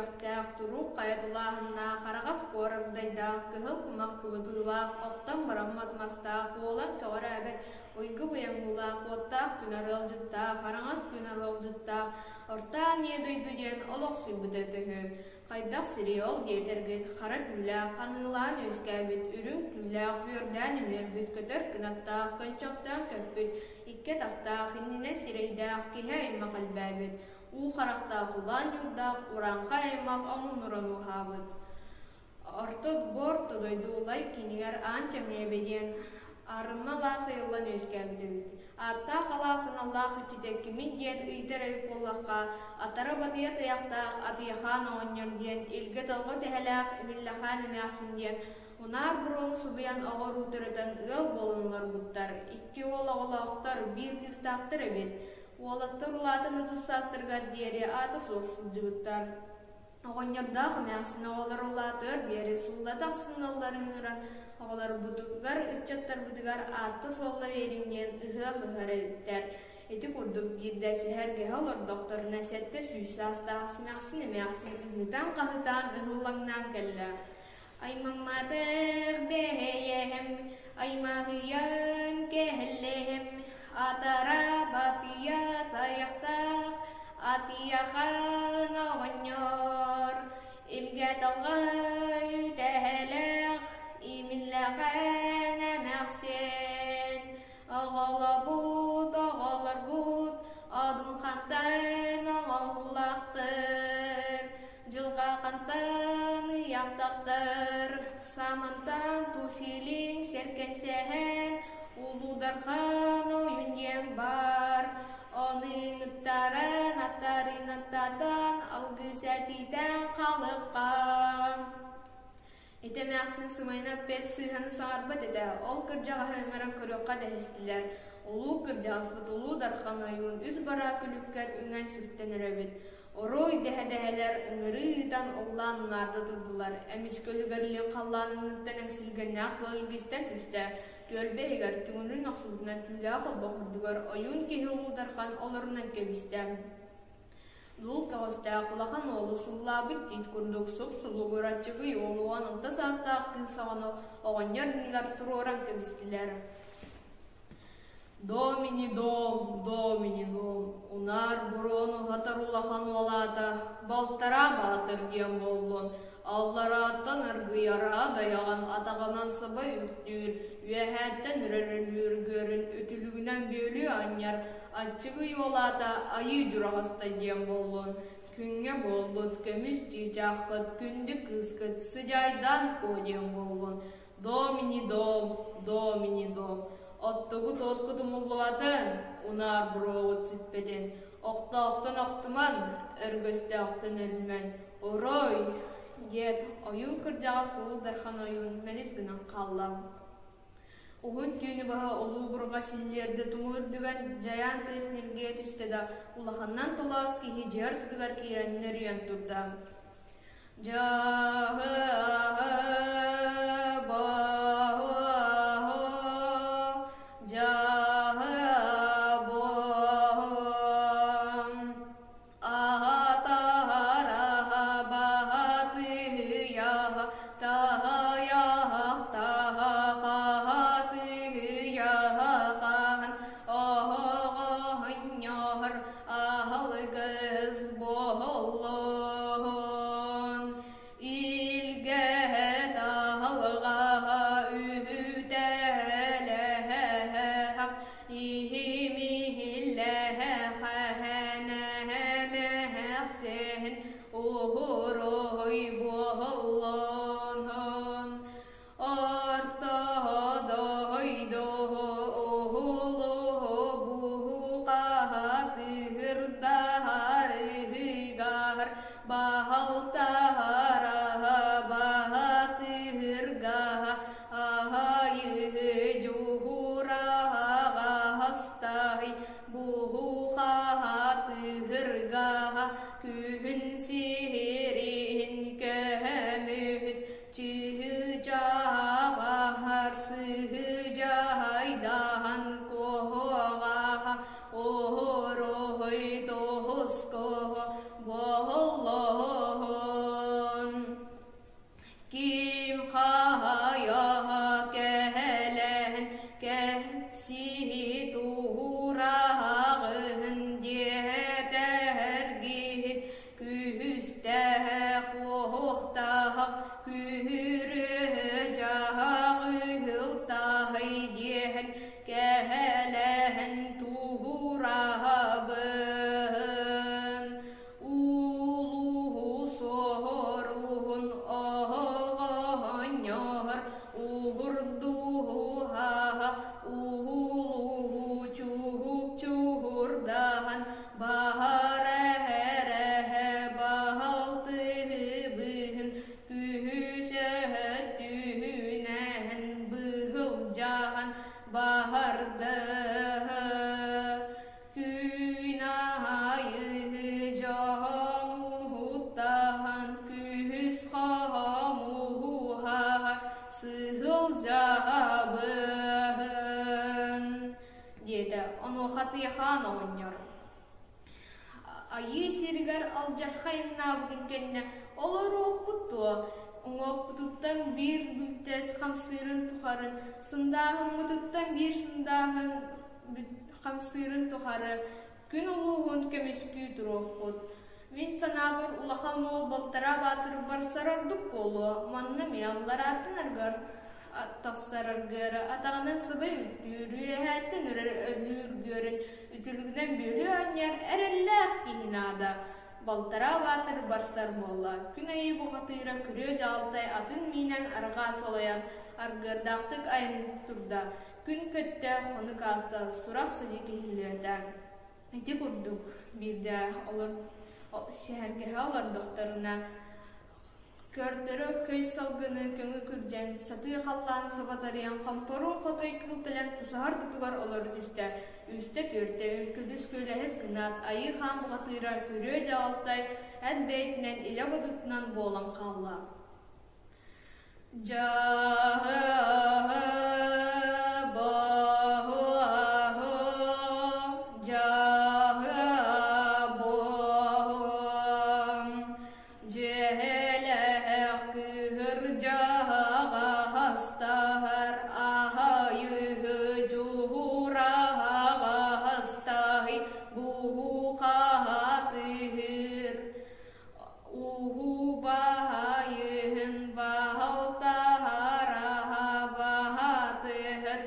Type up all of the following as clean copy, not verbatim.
түгэхтээх, туруук хайа тулааһыннаах, араҕас куорагдайдаах, кыһыл кумах кыбытыылаах, охтон бараммат мастаах, уолан көҕүрээбэт уйгу быйаҥыылаах, уоттаах күн арыалдьыттаах, араҥас күн арыалдьыттаах, Орто Аан дойду диэн олохсуйбута үһү. Хайдах сири ол диэтэргит, хара түүлээх, ханыылаан үөскээбит, үрүҥ түүлээх, бүөрдээн үмүөрбүт, көтөр кынаттаах, көнчөхтөөн көппүт, икки атахтаах, иннинэн сирэйдээх, киһи аймах элбээбит, уу харахтаах, улаан ньуурдаах, урааҥхай аймах омуннуран ууһаабыт. Орто бу орто дойду улай кинигэр аан чэҥиэбэ диэн аарыма алаас айыллан үөскээбит эбит. Ааттаах алаас аналлаах иччитэ кимин диэн ыйытар эбит буоллахха, атара батыйа тайахтаах Атыйахаан оҕонньор диэн илгэ-талҕа тэһэлээх Имиллэхаан эмээхсин диэн унаар буруону субуйан оҕо уруу төрөтөн ыал буолан олорбуттар. Икки уол оҕолоохтор, биир кыыстаахтар эбит. Уолаттар улаатан 30 саастарыгар диэри аата суох сылдьыбыттар. Оҕонньордоох эмээхсин оҕолор улаатыар диэри сыллата ахсынналларын ыҥыран, оҕолорбутугар, ыччаттарбытыгар аатта-суолла биэриҥ диэн ыһыах ыһар эбиттэр. Ити курдук биирдэ сэһэргэһэ олордохторуна 700 саастаах симэхсин эмээхсин ыһыытаан-хаһыытаан ыһыллаҥнаан кэллэ. Аймамматах бэйэһэм, аймаһыйан кэһэллэһэм, атара батыйа тайахтаах, атыйахан оҕонньор, илгэ талга үтэһэлээх, имиллэхэн эмээхсин, оҕолобут оҕолоргут, одун хантан оҥоһулахтыр, Дьылҕа хантан ыйаахтахтар, самантан тусилиҥ сэркэнсэһэн, Улуу Дархан ойун диэн баар. Ону ыҥыттаран, аттарын аттатан, алгыс этитэн халыкка. Ити эмээхсин сымыйаны эппиэт сыыһаны саҥарбат этэ, ол кырдьаҕаһы ыҥыран көрүөххэ дэһистилэр. Улуу кырдьаҕаспыт Улуу Дархан ойуун үс бараа күлүккэр үҥэн сүктэн эрэбит. Оруой дэһэ-дэһэлэр ыҥырыы ыытан ыллаан унаарда турдулар. Эмискэ үлүгэр илин халлаан анныттан эҥсилгэннээх тыал илгистэн түстэ. Түөлбэ иһигэр түҥүлүн охсубутунан түүлээх олбох үрдүгэр ойуун киһи Улуу Дархан олорунан кэбистэ. Дул көҕүстээх улахан уолу сууллаабыт тиит курдук суп-сулугур аччыгый уолу 16 саастаах кыыс оҕону оҕонньор иннигэр туруоран кэбистилэр. Домини дом, домини дом, унаар буруону уһатар улахан уолаата балтараа баатыр диэн буоллун, алларааттан аргыйара дайаҕын атаҕынан саба үктүүр, үөһээттэн үрэрэлүүр гүөрүн үтүлүгүнэн бүөлүү анньар, аччыгый уолаата айыы дьураҕастай диэн буоллун, күҥҥэ буолбут көмүс чыычааххыт күндү кыыскыт сыдьаайдаан куо диэн буоллун, Домини дом, домини дом, оттугут уоткут умуллубатын, унаар буруоҕут сүппэтин, охтоохтон охтуман, өргөстөөхтөн өлүмэн, орой, диэт ойуун кырдьаҕас Улуу Дархан ойуун мэлис гынан хаалла. Уһун түүнү быһа улуу бурҕа силлиэрдэ тумул үрдүгэр дьайаан тыас ньиргийэ түстэ да, улаханынан толоос киһи дьиэ ортотугар киирэн нөрүйэн турда. Аһылгыс буоллун, илгэ таһылҕаһа үһүтэлэһэх, иһимиһиллэһэхэнэһэмэхсин уһуруй буоллун. Орто дойду уһулуһу бухаатыырдаһарыгар баһалтаһараһа баһатыыргаһа аһайыһы дьуһураһаҕаһастаһый буһухаатыыргаһа күһүн сиһирин көмүс Чыһы-чааҕаһар сыһы-дьаһайдаһан куоһуоҕаһа оһороһой тоһоскоһо боһоллоһо. Атыйахаан оҕонньор Айыы сиригэр алдьархай айаннаабытын кэннэ олоруохпут дуо, уҥуохпутуттан биир бүлтэс хамсыырын тухары, сындааһыммытыттан биир сындааһын хамсыырын тухары күн улууһун көмүскүү туруохпут. Мин санаабар улахан уол балтараа баатыр барсар ордук буолуо, манна эмиэ алларааттан аргыар тахсар аргыары атаҕынан сыбай үктүүр, үөһээттэн үрэр өлүүргүөрүн үтүлүгүнэн бүөлүү анньар эрэллээх киһи наада. Балтараа баатыр барсар буолла. Күн айыы бухатыыра күрүө дьаалтай атын миинэн арҕаа солойон аргыардаахтык айан турда. Күн көттө, хонук ааста, сурах-садьык иһиллибэтэ. Ити курдук биирдэ олор сэһэргэһэ олордохторуна көрдөрө көй салгыны көҥү күрдьэн, сатыы халлаан сабатарыйан хомпоруун хотой кыыл кэлэн тусаһар тутугар олоро түстэ. Үстэ-түөртэ үҥкүлүс күөлэһис гынаат, айыы хаан бухатыыра күрүө дьаалтай эт бэйэтинэн илэ бодотунан буолан хаалла. Дьиэлээх кыыһыр дьаһаҕастаһар аһайыһы дьуһураһаҕастаһый буһухаһатыыр Уһубаһайыһын баһалтаһараһа баһатыһыр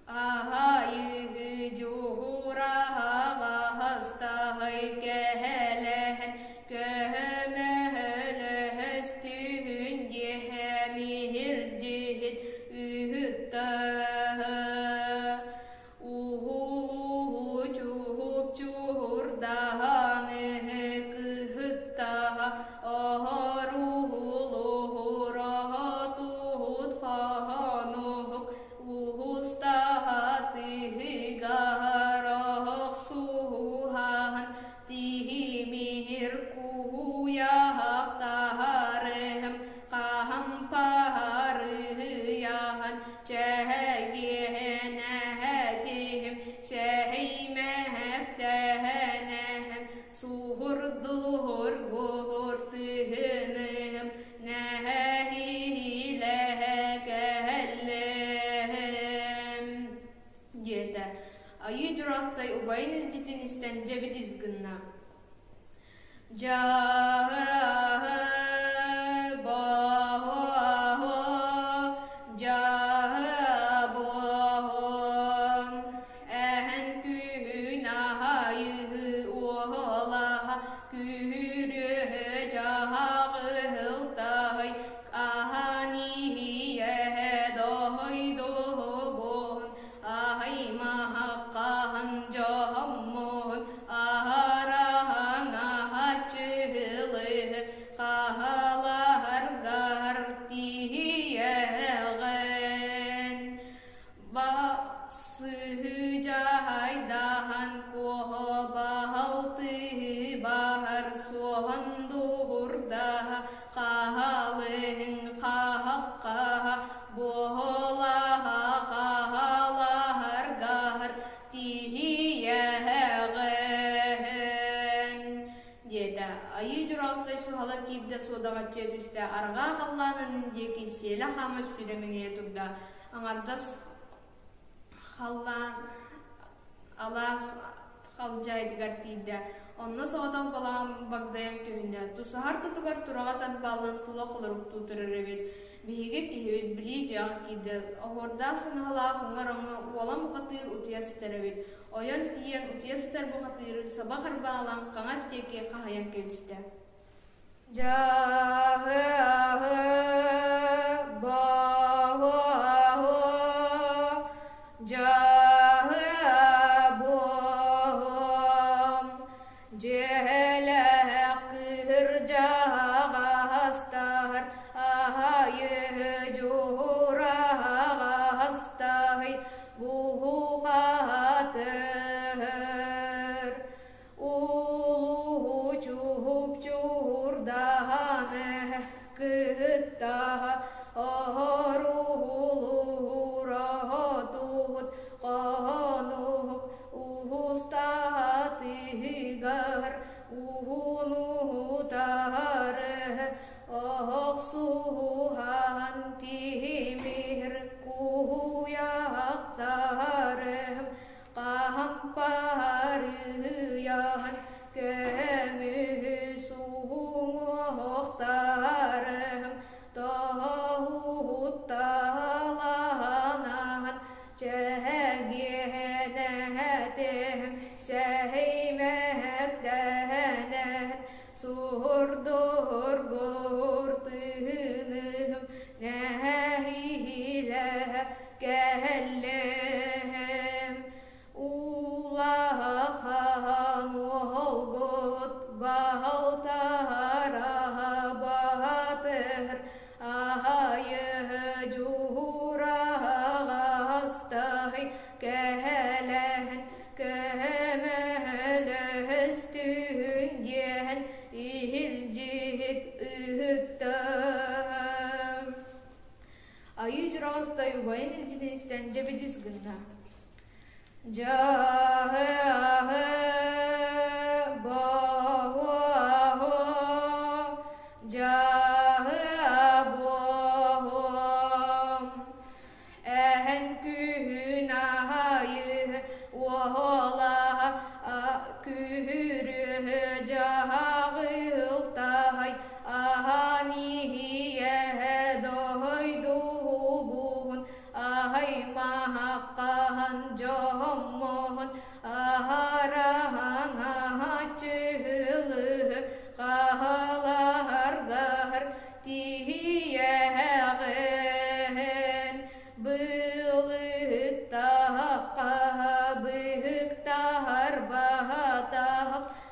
Аһайыһы дьуһураһаҕастаһый кэһэлэһэн көһөмөһөлөһөстүһүн диэһэн иһирдьиһит ыһыттаһы Уһулуһу чуһуп чуһурдаһаны кыһыттаһа оһоруһулуһуроһотуһут хоһонуһук уһустаһа тыһыгаһар оһохсуһуһаһан тиһимиһир куһуйаһахтаһарыһым хаһампаһарыһыйаһан Чэһэйгиэнэһэтиһим, сэһэймэһэхтэһэнэһэм, суһурдуһур гуһур тыһыныһым, нэһэһиилэһэ кэһэллэһэм диэтэ. Айыы Дьурастай убайын илдьитин истэн дьэбидис гынна. Дьаһы-бо-дьаһы-бо-һон эһэн күһүн аһайыһы уоһалаһа күһүрүөһө дьаһаҕыһылтаһый аһан иһийэһэ доһойдоһобоһун Аһаймаһаххаһан дьоһоммуһун аһараһан аһаччыһылыһы хаһалаһаргар тиийэҕин. Басыһы-дьаһайдаһан куоһо баһалтыһы баһар суоһан дуһурдаһа хаһалыһын хаһаххаһа Буолаһа хаһалаһаргар тиийэҕин диэтэ. Айыы Дьураҕастай суһалар киирдэ суодаҕаччыйа түстэ, арҕаа халлаанын диэки сиэлэ хаама сүүрэ мэҥийэ турда. Аҥардас халлаан алаас халдьаайытыгар тиийдэ. Онно соҕотох балаҕан багдайан көһүннэ. Тусаһар тутугар тураҕас ат бааллан тула холоруктуу турар эбит. Биһиги киһибит билии дьиэҕэ киирдэ. Оһуордаах сыҥаһалаах уҥар оҥо уолан бухатыыр утуйа сытар эбит. Ойон тиийэн утуйа сытар бухатыыры саба харбаалаан хаҥас диэки хаһыйан кэбистэ. Дьаһы-аһы, баһу-аһу, дьаһы-буоһум, дьиэлээх кыырдьаҕастар, аһайы дьуһураҕастаһый, буһухатыһыр. Улуу чуһуп-чуһурдаһан кыһыттаһа оһоруһулуһураһа туһут хоһонуһук. тыгар уһун утары охсуһан тимир куйахтарым хаампарыйан көмүс уҥуохтарым тоһутталанан чэгиэнэтим сэһимэктэнэн суһурдуһургур тыыным нэһиилэ кэллим улахан уолгут баһылтара баатыр аһайы дьуураҕастай кэһэлэһэн көмөлөстүн диэн иһилдьит ыыттым. Айыы Дьураҕастай убайын илдьитин истэн дьэбидис гынна. Дьаһы-аһы, боһу-аһу, дьаһы-абуоһу, эһэн күһүн аһайы, уоһолаһа күһүрүһү дьаһаҕылтаһай, аһан иһийэ дойдубуһун Аһаймаһаххаһан дьоһоммоһун аһараһаҥаһаччыһылыһы хаһалаһаргар тиийэҕин былыттахха быһыктаһар баһатах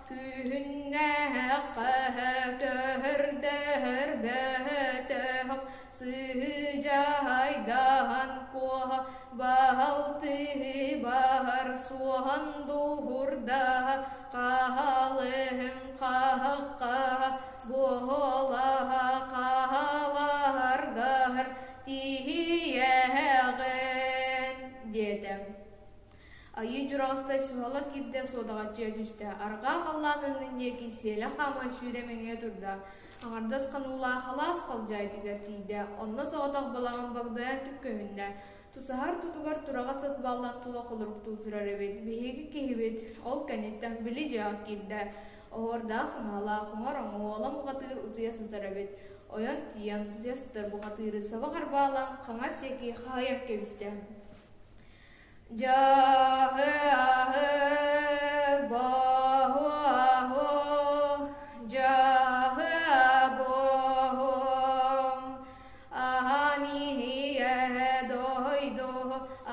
күһүннэххэ көһөрдөһөр бөтөх Сыдьаайдаһан куоһа баһалтыһы баһар суоһан дуһурдаһа хаһалыһын хаһаххаһа буоһолаһа хаһалаһаргаһар тиийэҕин диэтэ. Айыы Дьураҕастай суһала киирдэ суодаҕаччыйа түстэ, арҕаа халлаан аннын диэки сиэлэ хааман сүүрэ мэҥийэ турда, аҥардас хануулаах алаас халдьаайытыгар тиийдэ, онно соҕотох балаҕан багдайан түк көһүннэ, тусаһар тутугар тураҕас ат бааллан тула холоруктуу турар эбит, биһиги киһибит ол кэнниттэн били дьиэҕэ киирдэ, оһуордаах саҥалаах уҥар оҥуола муҕатыыр утуйа сытар эбит, ойон тиийэн утуйа сытар бухатыыры саба харбаалаан хаҥас диэки хаһыйан кэбистэ. Дьаһы-аһы, боһу-аһу, дьаһы-абуоһу, аһан-иһийэ дойду,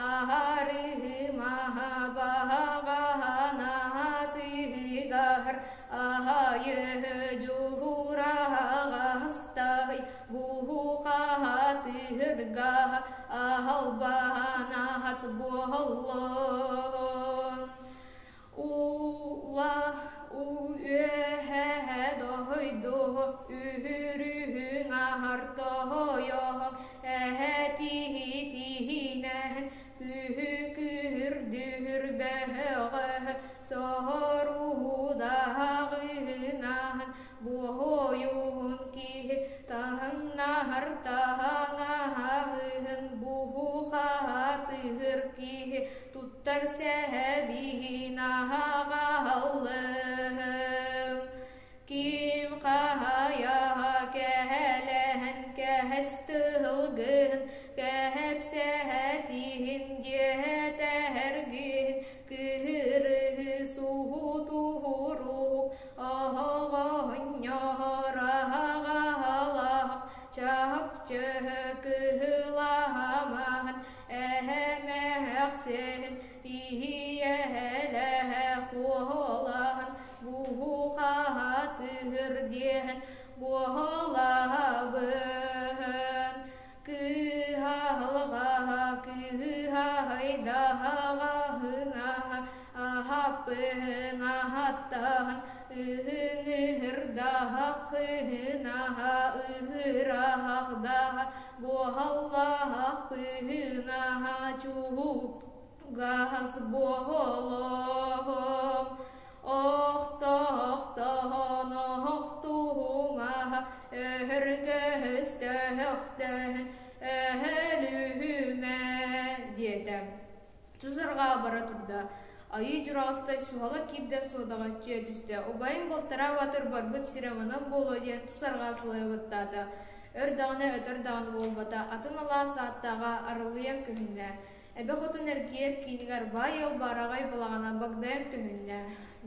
аһарыһымаһа баһаҕаһанаһатыгар, аһайыһы дьуһураһаҕастай, буһухаһатыыргаһа аһалбанаһат буоллун ула үөһэ дойду үһүрүһүн аһар тоһойоһо эһэ тиһи тиһинэһэн күһү күһүрдүһүр бөһөҕө соһоруһудаһаҕыһынаһан Буоһуойуһун киһи таһыҥнаһар таһаҥаһаһыһын буһу-хаһатыһыр киһи туттар сэһэбиһин аһаҕаһаллыһым. Ким хаһайаһа кэһэлэһэн кэһэс тыһылгыһын кэһэпсэһэтиһин диэтэһэргиһин кыһырыһы суһутуһуруһук Оһоҕоһунньоһораһаҕаһалаах чаһыпчыһы кыһылаһамаһын эһэмэһэхсиһин иһийэһэлэһэ куоһолаһын буһухаһатыһыр диэһин буоһолаһабыһын Кыыһалҕаһа кыыһаһайдаһаҕаһынаһа аһаппыһын аһаттаһан ыһыҥыһырдаһа кыһынаһа ыһыраһахдаһа буоһаллаһахпыһынаһа чуһугас буоһолоһом охтоох. өһөхтөһөн өһөлүһүмэ диэтэ. Тус арҕаа бара турда. Айыы Дьураҕастай суһала киирдэ суодаҕаччыйа түстэ. Убайым балтараа баатыр барбыт сирэ манан буолуо диэн тус арҕаа сылайа баттаата. Өр даҕаны өтөр даҕаны буолбата, атын алаас ааттааҕа арылыйан көһүннэ. Эбэ хотун эргийэр киинигэр баай ыал баараҕай балаҕана багдайан көһүннэ.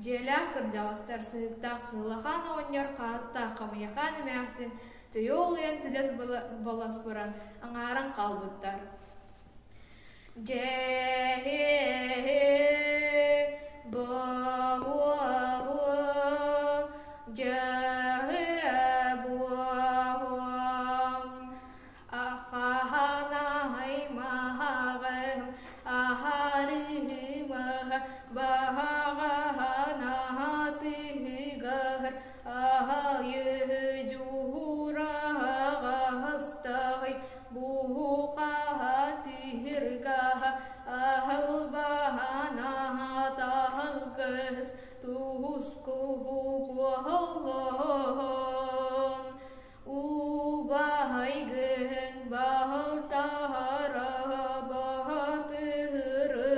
Дьиэлээх кырдьаҕастар сыһыктаах Сыһылахаан оҕонньор хаһыстаах Хамыйахаан эмээхсин төйө олуйан түлэс балас баран аҥааран хаалбыттар. Дьэ буо дьэ буо Ахаанай маһаҕым аһарыһымаһа баһаҕаһанаһатыгар аһайы дьуһураҕастаһай буһухаһатыһыргаһа аһылбаһанаһатаһалгыс туһускуһу куоһоллоһон Убаһайгын баһылтаһара баһатыыры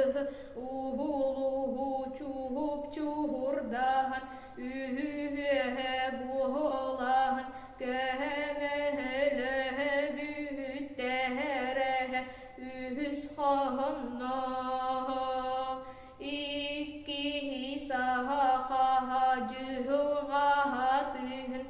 уһулуһу чуһуп чуһурдаһан үһүһүөһэ буолаһан көһөмөһөлөһө бүһүттэһэрэһэ үһүс хоһонноһо иккиһи саха хаһа дьыһылҕаһатыһын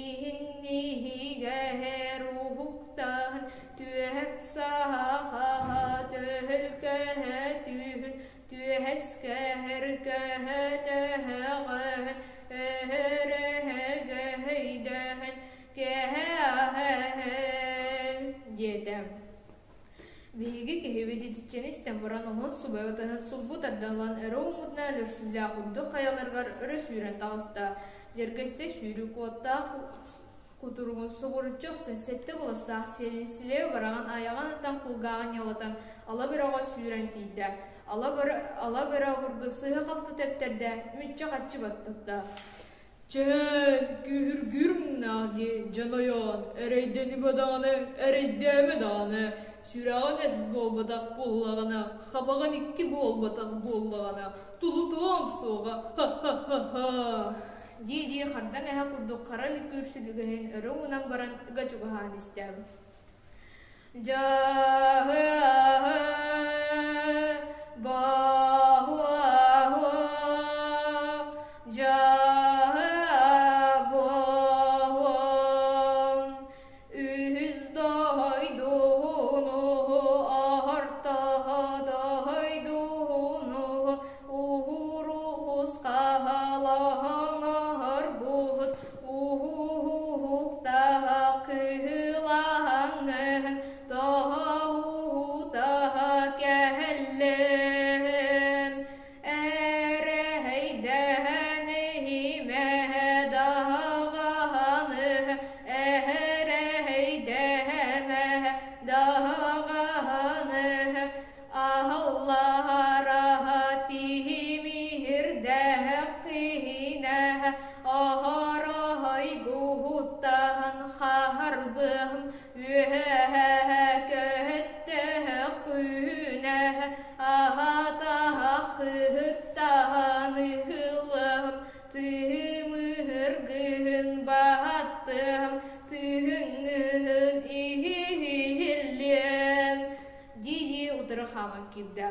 Иһинниһигэһэр уһуктаһын түөһэт саһахаһа төһөлкөһө түүһүн түөһэскэһэр көһө төһөҕөһүн өһөрөһөгөһөйдөһөн кэһэһэһэн диэтэ. Биһиги киһибит итиччэни истэн баран уһун субай ытыһын сулбу тардан ылан өрө ууммутунан өлөрсүүлээх үрдүк хайаларыгар өрө сүүрэн таҕыста. Дьэргэстэй сүүрүк уоттаах кутуругун сугуруччу охсон сэттэ быластаах сиэлин силиэ бараҕын айаҕын ытан кулгааҕын ньалатан ала бөрөҕө сүүрэн тиийдэ. Ала бөрө, ала бөрө обургу сыыһа-халты тэптэрдэ, мүччү-хаччы баттатта. Чээн, күүһүргүүр муҥнаах дии, дьон ойоон, эрэйдэнимэ даҕаны, эрэйдээмэ даҕаны, сүрэҕин эс буолбатах буоллаҕына, хабаҕын икки буолбатах буоллаҕына, тулутуом суоҕа, ха-ха-ха-ха дии-дии хардаҥ эһэ курдук хара лүкүүр сүлүгэһин өрө уунан баран ыга чугаһаан истэ. Дьаһы баһуаһу дьаһы буоһум үһүс дойдуну орто дойдуну уһуруускаһалаһаҥаһарбут Уһуктаһа кыһылаһаҥын тоһуутаһа кэһэллэм эрэһэйдэһэн иһимэһэ даһаҕаһаны эрэһэйдэһэмэһэ даһаҕаһаны Аһыллаһараһа тиһимиһирдэһэ киһинэһэ оһороһойгуһуттаһан хаһарбыһым үөһэһэ көһөттөһө күһүнэһэ аһатаһа кыһыттаһан ыһыллыһым тыһымыһыргыһын баһаттыһым тыһыҥҥыһын иһиһиллиэм дии-дии утары хааман киирдэ.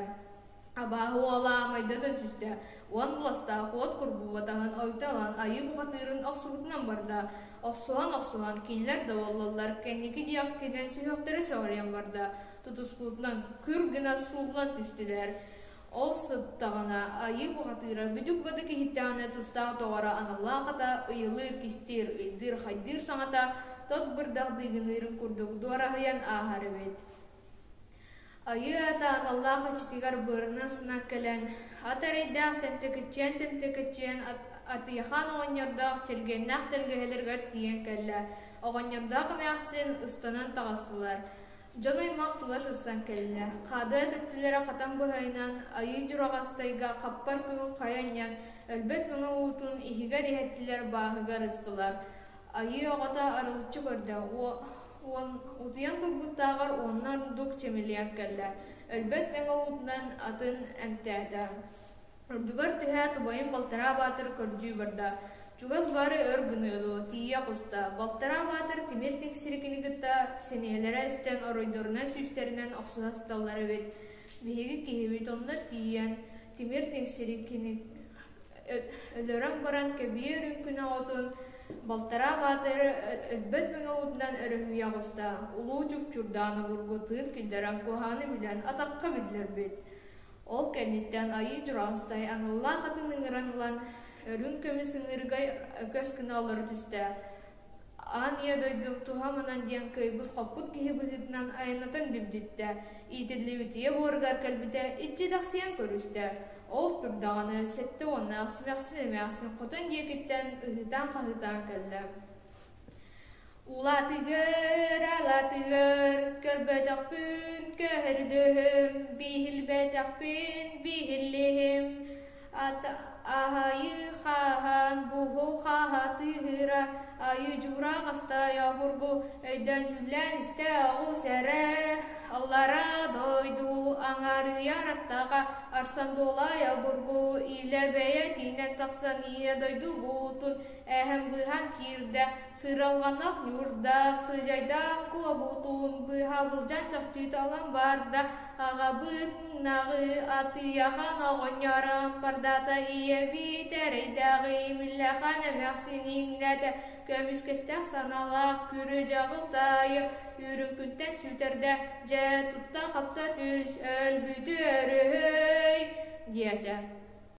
Абааһы уола майдана түстэ, уон быластаах уот курбуулатаһан ойто ылан айыы бухатыырын охсубутунан барда. Охсуһан-охсуһан кинилэр да буоллаллар, кэнники диэх кинэн сүһүөхтэрэ сөҕүрүйэн барда, тутуспутунан күр гына сууллан түстүлэр. Ол сыттаҕына айыы бухатыыра бүдүк-бадык иһиттэҕинэ тустаах доҕоро аналлаах ата ыйылыыр, кистиир, ыйдыыр-хайдыыр саҥата тот бырдах дыыгыныырын курдук дуораһыйан ааһар эбит. Айыы ата аналлаах иччитигэр быарынан сынан кэлэн, ат эрэйдээх тэмтэкиччийэн-тэмтэкиччийэн Атыйахаан оҕонньордоох Чэлгиэннээх тэлгэһэлэригэр тиийэн кэллэ. Оҕонньордоох эмээхсин ыстанан таҕыстылар. Дьон аймах тула сырсан кэллэ. Хаадыа тэттилэрэ хатан быһайынан Айыы Дьураҕастайга хаппар күн хайа анньан, өлбөт мэҥэ уутун иһигэр иһэттилэр, бааһыгар ыстылар. Айыы оҕото арылыччы көрдө. Утуйан турбуттааҕар уонна ордук чэмэлийэн кэллэ, өлбөт мэҥэ уутунан атын эмтээтэ. Үрдүгэр түһээт убайын Балтараа Баатыр көрдүү барда. Чугас бары өр гыныа дуо, тиийэ оҕуста. Балтараа Баатыр тимир тиҥсирикини кытта сэниэлэрэ эстэн оройдорунан сүүстэринэн охсуһа сыталлар эбит. Биһиги киһибит онно тиийэн тимир тиҥсирикини өлөрөн баран кэбиэр үҥкүнэ оҕотун Балтараа Баатыры өлбөт мэҥэ уутунан өрүһүйэ оҕуста. Улуу Чукчурдаан обургу тыын киллэрэн куһаҕаны билэн атахха биллэрбит. Ол кэнниттэн Айыы Дьураустай аналлаах атын ыҥыран ылан, үрүҥ көмүс ыҥыырыгай өкөс гына олоро түстэ. Аан ийэ дойдум туһа манан диэн кыайбыт-хоппут киһи быһыытынан айаннатан дибдиттэ, иитиллибит ийэ буоругар кэлбитэ, иччитэхсийэн көрүстэ. Ол турдаҕына 70-наах сүмэхсин эмээхсин хотон диэкиттэн ыһыытаан-хаһыытаан кэллэ. Улаатыгар, алаатыгар көрбөтөхпүн көһөрдөһүм, биһилбэтэхпин биһиллиһим, аһайы хаһан буһу хаһатыыра, айы дьуура хастайа обургу өйдөөн дьүүллээн истэ оҕус эрэ, аллара дойду аҥаарыйар аттаҕа арсан буолай обургу илэ бэйэтинэн тахсан ийэ дойдубутун эһэм быһан киирдэ Сыралҕанах ньуурдаах, сыдьайдаах куобутун быһа былдьаан чахчыталан барда, аҕабыт муҥнаҕы атыйахан оҕонньор ампардаата, ийэбит эрэйдээҕи имиллэхэн эмээхсин иҥнэтэ, көмүскэстээх санаалаах күрү-дьаҕыл таайы үрүҥ күнтэн сүтэрдэ, дьэ тутта-хапта түс, өлбүтү өрүһүй диэтэ.